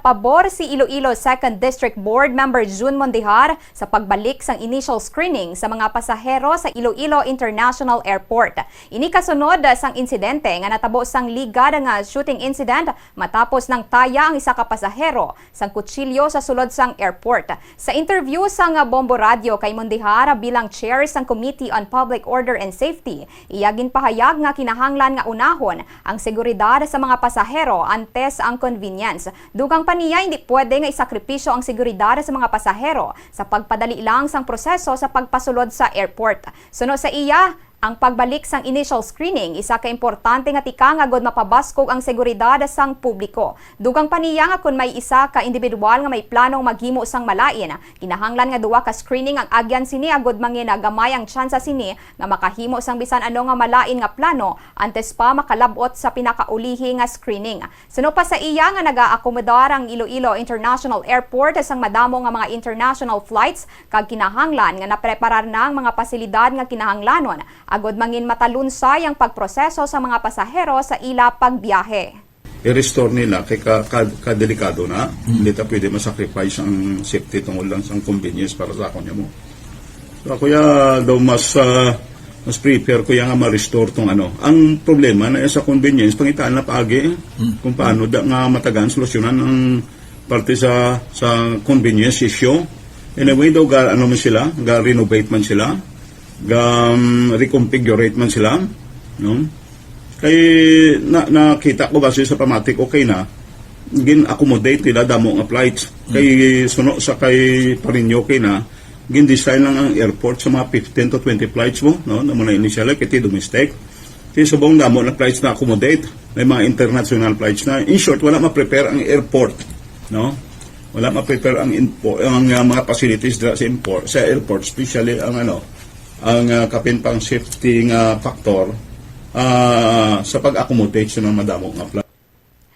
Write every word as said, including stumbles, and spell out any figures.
Pabor si Iloilo Second District Board Member Jun Mondihar sa pagbalik sang initial screening sa mga pasahero sa Iloilo International Airport. Ini kasunod sang insidente nga natabo sang ligad nga shooting incident matapos nangtaya ang isa ka pasahero sang kutsilyo sa sulod sang airport. Sa interview sang Bombo Radio kay Mondihar bilang chair sang Committee on Public Order and Safety, iya ginpahayag nga kinahanglan nga unahon ang seguridad sa mga pasahero antes ang convenience. Dugang pa niya, hindi pwede nga isakripisyo ang seguridad sa mga pasahero sa pagpadali lang sang proseso sa pagpasulod sa airport. Suno sa iya, ang pagbalik sang initial screening isa ka importante nga tikang agud mapabaskog ang seguridad sang publiko. Dugang pa niya nga kon may isa ka individual nga may planong maghimo sang malain, kinahanglan nga duha ka screening ang agyan sini agud mangin gamay ang tsansa sini nga makahimo sang bisan ano nga malain nga plano antes pa makalab-ot sa pinakaulihi nga screening. Suno pa sa iya nga nagaakomodar ang Iloilo International Airport sang madamo nga mga international flights kag kinahanglan nga napreparar na ang mga pasilidad nga kinahanglanon agud mangin matalunsay ang pagproseso sa mga pasahero sa ila pagbiyahe. I-restore nila kay ka, ka, kadelikado na. Hindi ta pwede ma-sacrifice ang safety tungod lang sa convenience para sa akon mo. So ako ya daw mas ah, mas prefer ko ya nga ma-restore tong ano. Ang problema na sa convenience, pangitaan na paagi eh, kung paano da nga matagaan solusyonan ang parte sa sa convenience issue. Anyway, daw ga ano man sila, ga renovate man sila, ga um, reconfigurate man sila, no? Kay na, nakita ko base sa pamatik, okay na, gin-accommodate nila damo nga flights. Kay suno sa kay Parinyo, okay na, gin-design lang ang airport sa mga fifteen to twenty flights mo, no? Na muna initially, kay ti domestic. Kay subong damo na flights na accommodate, may mga international flights na. In short, wala ma-prepare ang airport, no? Wala ma-prepare ang impo, ang uh, mga facilities dira sa import, sa airport, especially ang ano, ang uh, kapin pang safety nga factor uh, sa pag-accommodate sa mga madamo nga flight.